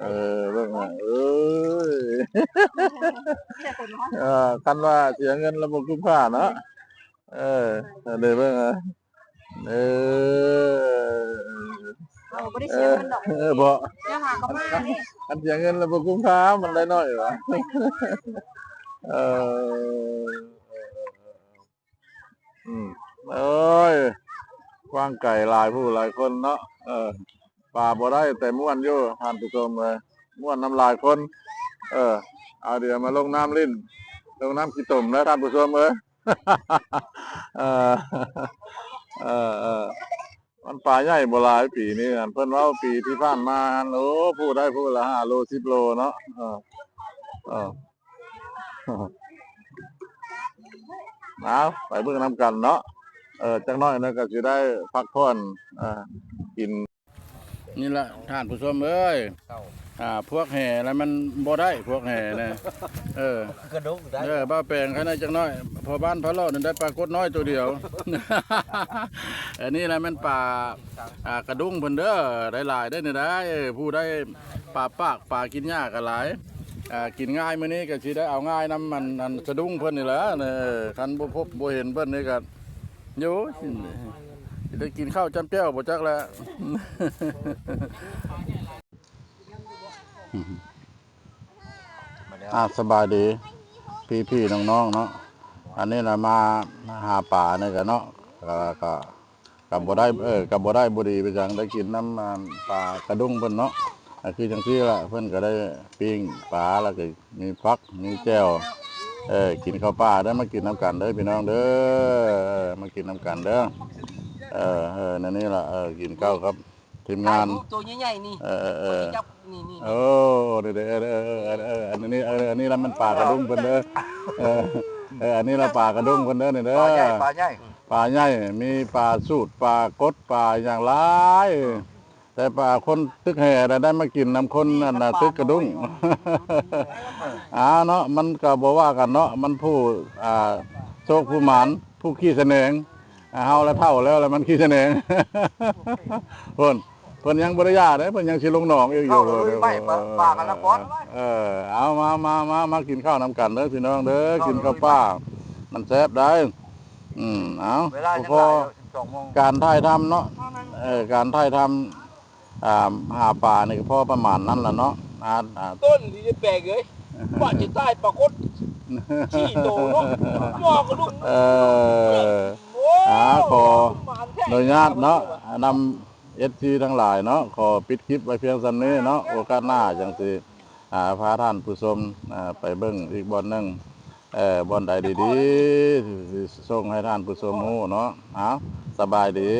ເອີ ເບິ່ງ ເອີຍ ເອີ ຄັນວ່າເສຍເງິນແລ້ວບໍ່ຄຸ້ມຄ່າເນາະ ເອີ ເດີ ເບິ່ງ ເອີ ເຮົາບໍ່ໄດ້ເສຍເງິນດອກ ເອີ ບໍ່ ແນວຫາກໍມາເດ້ ຄັນເສຍເງິນແລ້ວບໍ່ຄຸ້ມຄ່າ ມັນໄດ້ໜ້ອຍຫວາ ເອີ ອືມ ໂອ້ຍ ກວ້າງໄກຫຼາຍຜູ້ຫຼາຍຄົນເນາະ ເອີ ປາບໍ່ໄດ້ແຕ່ມ່ວນຢູ່ທ່ານຜູ້ຊົມເອີຍ ມ່ວນນຳຫຼາຍຄົນ ເອີ ເອົາດຽວມາລົງນ້ຳຫຼິ້ນ ລົງນ້ຳຂີ້ຕົມແລ້ວທ່ານຜູ້ຊົມເອີຍ ເອີ ເອີ ເອີ ມັນປາໃຫຍ່ບໍ່ຫຼາຍປີນີ້ ເພິ່ນເວົ້າປີທີ່ຜ່ານມາຫັ້ນ ໂອ້ ຜູ້ໄດ້ຜູ້ລະຫ້າໂລ ສິບໂລເນາະ ເອີ ເອີ ເອົາ ໄປເບິ່ງນຳກັນເນາະ ເອີ ຈັກໜ້ອຍໜຶ່ງກໍຊິໄດ້ພັກຜ່ອນ ເອີ ກິນ ນີ້ລະທ່ານຜູ້ຊົມເອີຍ ອ່າ ພວກແຫລະມັນບໍ່ໄດ້ ພວກແຫນະ ເອີ ກະດົກໄດ້ ເອີ ບ່າວແປງໃຫ້ໜ້ອຍຈັກໜ້ອຍ ພໍ່ບ້ານພາເລາະນັ້ນໄດ້ປາກົດນ້ອຍໂຕດຽວ ອັນນີ້ລະແມ່ນປາ ອ່າ ກະດຸ້ງເພິ່ນເດີ ໄດ້ຫຼາຍໄດ້ນີ້ໄດ້ ຜູ້ໄດ້ປາປາກ ປາກິນຫຍ້າກໍຫຼາຍ ອ່າ ກິນງ່າຍມື້ນີ້ກໍຊິໄດ້ເອົາງ່າຍນຳອັນ ອັນສະດຸ້ງເພິ່ນນີ້ແຫຼະ ເອີ ຄັນບໍ່ພົບບໍ່ເຫັນເພິ່ນນີ້ກໍ ໂອ້ຍ ຊິໄດ້ກິນເຂົ້າຈ້ຳແຈ່ວບໍ່ຈັກແຫຼະ ອ່າ ສະບາຍດີພີ່ໆນ້ອງໆເນາະ ອັນນີ້ລະມາຫາປານີ້ກະເນາະ ກະ ກະ ກະບໍ່ໄດ້ ເອີ ກະບໍ່ໄດ້ບໍ່ດີໄປຫຍັງ ໄດ້ກິນນຳ ອ່າ ປາກະດຸ້ງເພິ່ນເນາະ ກະຄືຈັ່ງຊີ້ລະ ເພິ່ນກະໄດ້ປີ້ງປາ ແລ້ວກະມີຜັກມີແຈ່ວ ເອີ ກິນເຂົ້າປ່າເດີ ມາກິນນຳກັນເດີພີ່ນ້ອງເດີ ເອີ ມາກິນນຳກັນເດີ ເອີ ເອີ ແນວນີ້ລະ ເອີ ກິນເຂົ້າກັບທີມງານ ຖ່າຍຮູບໂຕໃຫຍ່ໆນີ້ ເອີ ເອີ ເອີ ຈັບນີ້ໆ ໂອ້ ນີ້ເດີ ເອີ ເອີ ເອີ ອັນນີ້ ເອີ ອັນນີ້ລະແມ່ນປາກະດຸ້ງເພິ່ນເດີ ເອີ ເອີ ອັນນີ້ລະປາກະດຸ້ງເພິ່ນເດີ ນີ້ເດີ ປາໃຫຍ່ ປາໃຫຍ່ ປາໃຫຍ່ ມີປາສູດ ປາກົດ ປາຫຍັງຫຼາຍ ແຕ່ປາຄົນຕຶກແຫໄດ້ມາກິນນຳຄົນອັນນ່າຕຶກກະດຸ້ງ ອ່າເນາະ ມັນກະບໍ່ວ່າກັນເນາະ ມັນຜູ້ ອ່າ ໂຊກຜູ້ໝານ ຜູ້ຂີ້ສະແໜງ ອ່າ ເຮົາລະເຖົ້າແລ້ວ ລະມັນຂີ້ສະແໜງ ເພິ່ນ ເພິ່ນຍັງບໍ່ໄດ້ຢ່າເດ້ ເພິ່ນຍັງຊິລົງໜອງອີກຢູ່ ເຂົາກໍລຸຍໄປປາກັນລະກ່ອນ ເອີ ເອົາ ມາ ມາ ມາ ມາກິນເຂົ້ານຳກັນເດີພີ່ນ້ອງເດີ ກິນເຂົ້າປ່າ ມັນແຊບໄດ໋ ອືມ ເອົາ ເວລາຍັງຫຼາຍຢູ່ ສິບສອງໂມງ ການຖ່າຍທຳເນາະ ເອີ ການຖ່າຍທຳ ອ່າ ຫາປານີ້ກໍພໍປະມານນັ້ນລະເນາະ ອ່າ ອ່າ ຕົ້ນທີ່ຈະແປກເອີຍ ວ່າຈະຕາຍປາກົດສີ່ໂຕເນາະ ໝໍກະດຸກ ເອີ ໂອ້ ອ່າ ຂໍອະນຸຍາດເນາະ ນຳເອັຟຊີທັງຫຼາຍເນາະ ຂໍປິດຄລິບໄວ້ພຽງສ່ຳນີ້ເນາະ ໂອກາດໜ້າຈັ່ງຊິ ອ່າ ພາທ່ານຜູ້ຊົມ ອ່າ ໄປເບິ່ງອີກບ່ອນໜຶ່ງ ເອີ ບ່ອນໃດດີໆ ຊິສົ່ງໃຫ້ທ່ານຜູ້ຊົມຮູ້ເນາະ ເອົາ ສະບາຍດີ.